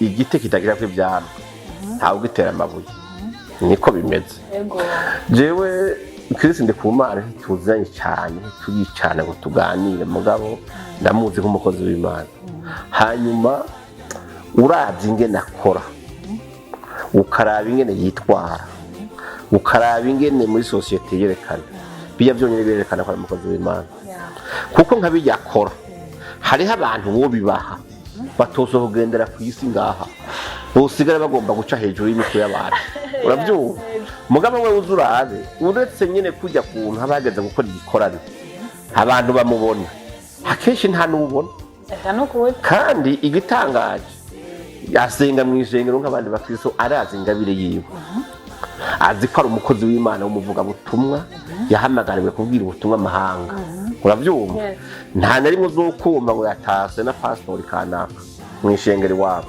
Igiti kitagira ko ivyamwa, ntawe ugitera amabuye, niko bimeze. Jewe Chris Ndikumana ntituzanye cyane, ntituyicane ngo tuganire, mugabo ndamuzi nk'umukozi w'Imana. Hanyuma uravye ingene akora, ukaraba ingene yitwara, ukaraba ingene muri société yerekana, bijya byonyine birerekana ko ari umukozi w'Imana, kuko nka bijya akora hariho abantu bo bibaha batosohoka kugendera ku isi ngaha, bosigara bagomba guca hejuru y'imitwe y'abantu, urabyumva? Mugabo we uzi urabe, uretse nyine kujya kuntu haba hageze gukora igikorane, abantu bamubona akenshi nta n'ubona. Eka nukuri. Kandi igitangaje, yasenga mu ishengero nk'abandi bakristo, arazi ingabire yiwe, azi ko ari umukozi w'Imana w'umuvugabutumwa yahamagariwe kubwira ubutumwa amahanga, urabyumva? Yes. Nta na rimwe uzokumva ngo yatase na pasitori kanaka mu ishengero iwabo.